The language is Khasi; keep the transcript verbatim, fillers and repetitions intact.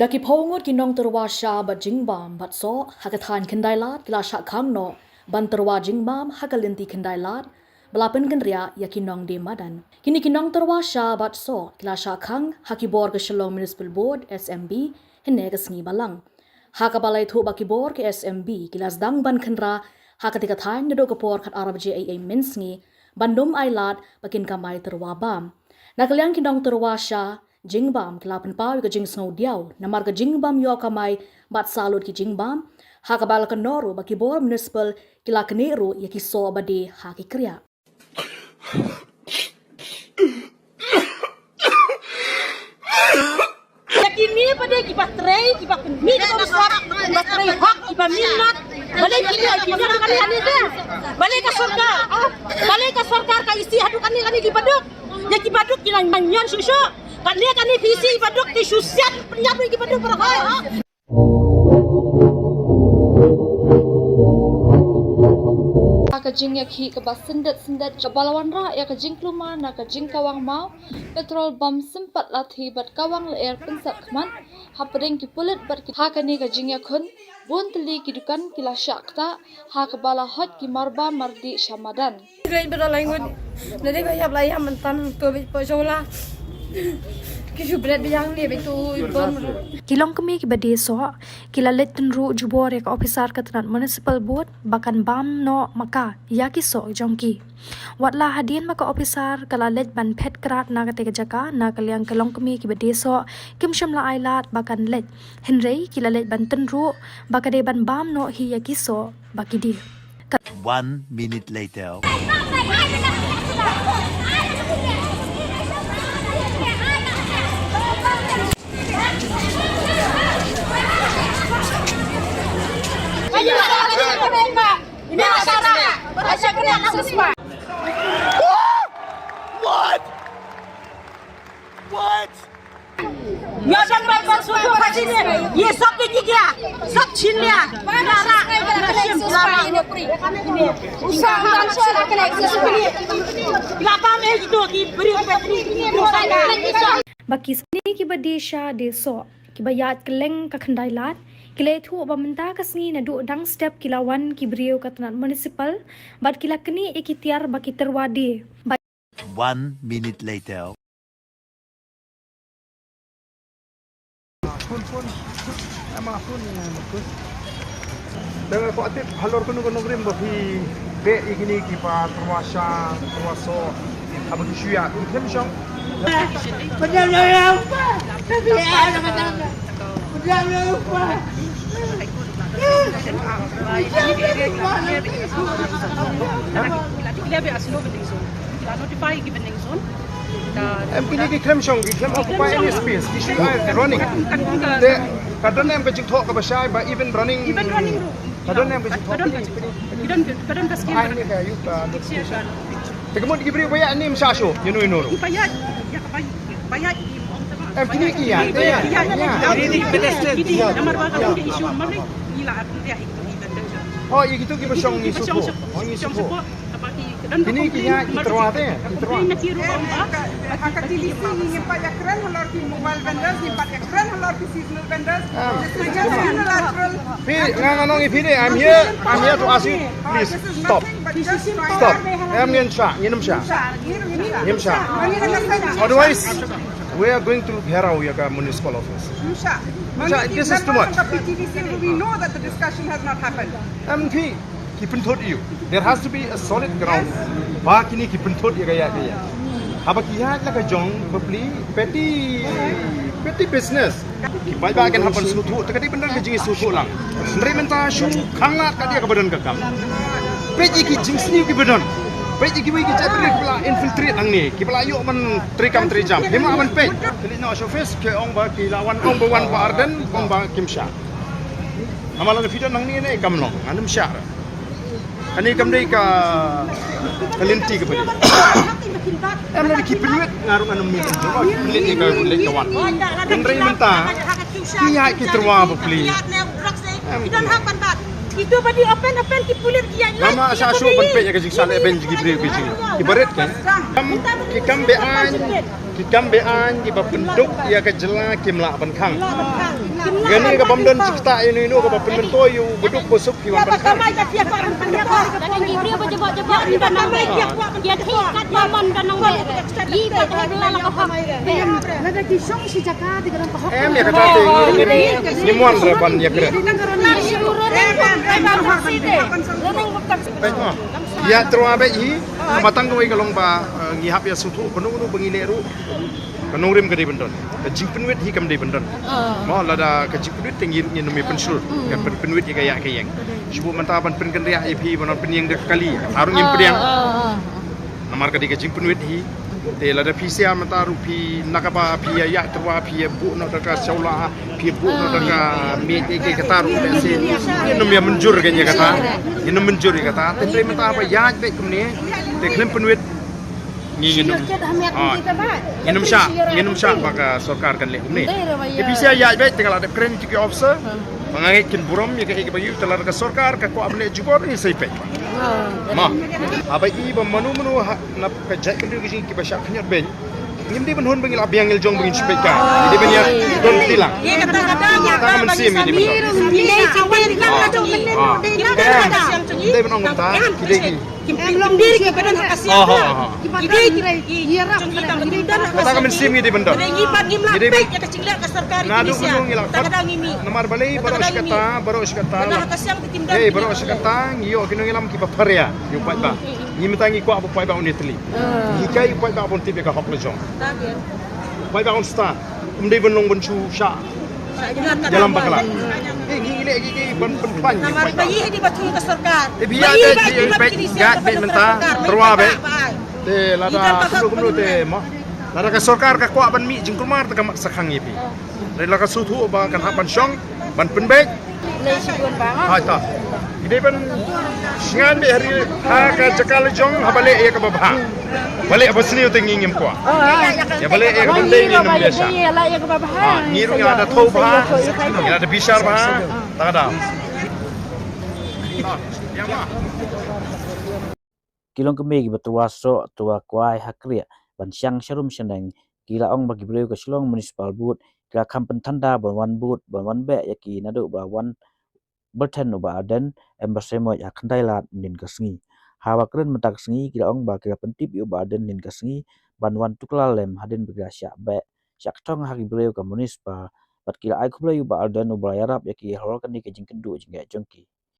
Da ki phew ngut ki nongtyrwa sha bad jingbam bad soh ha ka thaiñ Khyndailad ki la shah khang noh ban tyrwa jingbam ha ka lynti Khyndailad ba la pynkynriah ïa ki nongdie madan. Kine ki nongtyrwa sha bad soh ki la shah khang ha ki bor ka Shillong Municipal Board, S M B, hynne ka sngi Balang. Ha kaba la ïathuh ba ki bor ka S M B ki la sdang ban khynra ha kata ka thaiñ naduh ka por khatar baje eiei mynsngi ban ym ailad ba kin kamai tyrwa bam. Na ka liang ki nongtyrwa sha jingbam ki la pynpaw ïa ka jingsngew diaw namar ka jingbym ïoh kamai bad salut ki jingbam, ha kaba la kynnoh ruh ba ki bor municipal ki la knieh ruh ïa ki soh ba die ha ki kriah. Ïa kine pat de kiba trei, kiba pynmih ka bam sap, kiba trei hok, kiba minot. Balei kine ïa kine kane kane de? Balei ka sorkar? Ah, balei ka sorkar ka isi haduh kane kane kiba duk? Ïa kiba duk ki nang nang ñion shuh shuh. Kane kane phi isi kiba duk, ki shu siat pynïap ïa kiba duk baroh. Ha ka jingïakhih kaba syndet syndet kaba la wanrah ïa ka jingkulmar na ka jingkawang maw, petrol bom sympat lathi bad kawang lyer pynsat khmat hapdeng ki pulit bad ki, ha kane ka jingïakhun bun tylli ki dukan ki la shah ktah ha kaba la hoit ki marbam mardih sha madan. Grade ba la ngut. Lada ba ïap la ïap mynta to bit po jola. Ki ju bret biang ne bit tu bom. Ki longkmie kiba die soh ki la leit tynruh jubor ïa ka ophisar ka tnat Municipal Board ba kan bam noh ma ka ïa ki soh jong ki. Wat la hadien ba ka ophisar ka la leit ban phet krad na kata ka jaka, na ka liang ki longkmie kiba die soh kim shym la ailad ba kan leit. Hynrei ki la leit ban tynruh ba ka dei ban bam noh hi ïa ki soh ba ki die. One minute later. What? What? ये सब पे की क्या? सब छीन लिया। Ba ki sngi kiba die sha die soh kiba ïaid kylleng ka Khyndailad ki la ïathuh ba mynta ka sngi naduh dang step ki la wan ki briew ka tnat Municipal bad ki la knieh ïa ki tiar ba ki tyrwa die. One minute later. Phone, phone. Ama phone, ama phone. Dang ko atit halor kunu kunu rim ba phi beh ïa kine kiba tyrwa sha tyrwa soh. Aba ki shu ïa ki khlem shong. Notify ki bynta zone. Em, kine ki khlem shong, ki khlem occupy any space, ki shu ïa running. Te ka don em ka jingthoh kaba shai ba even running. Even running ruh. Ka don em ka jingthoh. Ka don ka jingthoh. Ka don ka scheme. Ai, ni ka youth, uh, association. Te ka mut ki briew ba ïa nim sha shu, you know, you know. Ba ïa, ïa ba ïa, ba ïa. Em, kine ki ïa, ki ïa, ki ïa. Kine ki issue, mar ni, ngi la ap ïa. Oh, ïa kitu kiba shong ngi shu. Oh, ngi shu. Kine ki ïa ki tyrwa te, ki tyrwa. Ha ka T D C ngim pat ïa kren halor ki mobile vendors, ngim pat ïa kren halor ki seasonal vendors. This is just unilateral. Phi, nga nga ong ïa phi de, I'm here, I'm here to ask you, please stop. Stop. Em, ngin shah, ngin ym shah. Ngin ym shah. Otherwise, we are going to gherao ïa ka municipal office. Shah, this is too much. We know that the discussion has not happened. Em, phi, ki pynthut ïa u. There has to be a solid ground. Ba kine ki pynthut ïa ka ïa ka ïa. Haba ki ïa la ka jong bapli petty, petty business. Ki paidbah kin hap ban sngewthuh, te ka dei ban don ka jingsngewthuh lang. Hynrei mynta shu khanglad ka dei kaba don ka kam. Peit ïa ki jingsniew kiba don. Peit ïa kiwei ki jaitbynriew kiba la infiltrate hangne, kiba la ïoh ban trei kam trei jam. Hima ban peit. Kylli noh sha office, ki ong ba ki la wan, ong ba wan Bah Ardent, ong ba kim shah. Namar lada phi don nangne ne kam long, ngan ym shah. Kane kam dei ka, ka lynti kaba dei. Em, lada ki pynwit nga ruh ngan ym mih. Ki pynwit ïa ka leit ka wan. Hynrei mynta ki ïa ki tyrwa bapli. Em. Itu badi open open ki pulit ki ïa. Mama sa shu ban peit ïa ka jingsahlehbeiñ jong ki briew ki jong ki barit kan. Kam ki kam beaiñ, ki kam beaiñ kiba pynduk ïa ka jylla kim lah ban khang. Kane ka bym don jingktah ïa uno uno kaba pynmyntoi ïa u baduk basuk ki wan ban khang. Em ïa kata te ngi mon re ban ïa kren. Ïa tyrwa beit hi, kaba tang kawei ka long ba, eh, ngi hap ïa sngewthuh kano kano ba ngi leh ruh. Ka nongrim ka dei ban don. Ka jingpynwit hi kam dei ban don. Mo lada ka jingpynwit te ngi ruh ngin ym ïa pynshlur. Kan pyn- pynwit ïa ka ïa ka ïeng. Shu mynta ban pynkynriah ïa phi ban pynïeng da ka kali. Harum ngim pdiang. Namar ka dei ka jingpynwit hi. Te lada phi sia mynta ruh phi na kaba phi ïa ïa tyrwa phi ïa buh noh da ka shawla phi ïa buh noh da ka miej ïa ka kata ruh te si. Ngin ym ïa mynjur ka ïa kata. Ngin ym mynjur ïa kata. Te hynrei mynta ba ïa beit kumne. Te khlem pynwit. Ngi ngin ym. Ah, ngin ym shah, ngin ym shah ba ka sorkar kan leh kumne. Te phi sia ïa beit te nga la dep kren ïa ki officer. Ba nga ngeit kin burom ïa kaei kaba ïoh te lada ka sorkar ka kwah ban leh jubor ngi sa ïa peit. Mo. Haba i ba mano mano ha na ka jait ka dei ka jing kiba shah khyndiat beiñ. Ngim dei ban hun ba ngi la biang ngi la jong ba ngin shu peit ka. Ngi dei ban ïa don ti lang. Kata ka mynsiem ngi dei ban don. Ah. Ngi dei ban ong kata ki dei ki. Kata ka mynsiem ngi dei ban don. Ngi dei ban ïa ka jingleh ka sorkar. Naduh mynno ngi la pat. Namar balei baroh shi katta, baroh shi katta. Hei baroh shi katta ngi ïoh ki nongïalam kiba pharia. Ïoh pat ba. Ngi mynta ngi kwah ba paidbah un ïatylli. Ngi hikai u paidbah ban tip ïa ka hok la jong. Paidbah un stad. Um dei ban long ban shu shah ïalam bakla. Eh, ngi leh ngi ngi ban pynplan ngi paidbah. Eh, biang te ki paidbah ïa mynta tyrwa beit. Te lada kumno kumno te mo. Lada ka sorkar ka kwah ban mih jingkulmar te ka mat sa khang ïa phi. Te lada ka sngewthuh ba kan hap ban shong ban pynbeit. Lei shibun ba nga. Hai ta. Ki dei ban shngain beit ha ri ha ka jaka la jong haba leh ïa kaba bha. Ba leh ba sniew te ngi ngim kwah. Ïa ba leh ïa kaba dei ngi ngim ïa sha. Ngi ruh ngi la da thaw bha. Ngi la da bishar bha. Ta ka daw. Ki longkmie kiba tyrwa soh tyrwa kwai ha kriah ban shang sharum shaneng ki la ong ba ki briew ka Shillong Municipal Board ki la kham pynthanda ban wan bud ban wan beh ïa ki naduh ba wan byrthen u Bah Ardent em ba seh moit ha khyndai lad mynnin ka sngi. Haba kren mynta ka sngi ki la ong ba ki la pyntip ïa u Bah Ardent mynnin ka sngi ban wan tuklar lem hadien ba ki la shah beh shah kthong ha ki briew ka municipal bad ki la ai khublei ïa u Bah Ardent uba la ïarap ïa ki halor kane ka jingkynduh jingeh jong ki.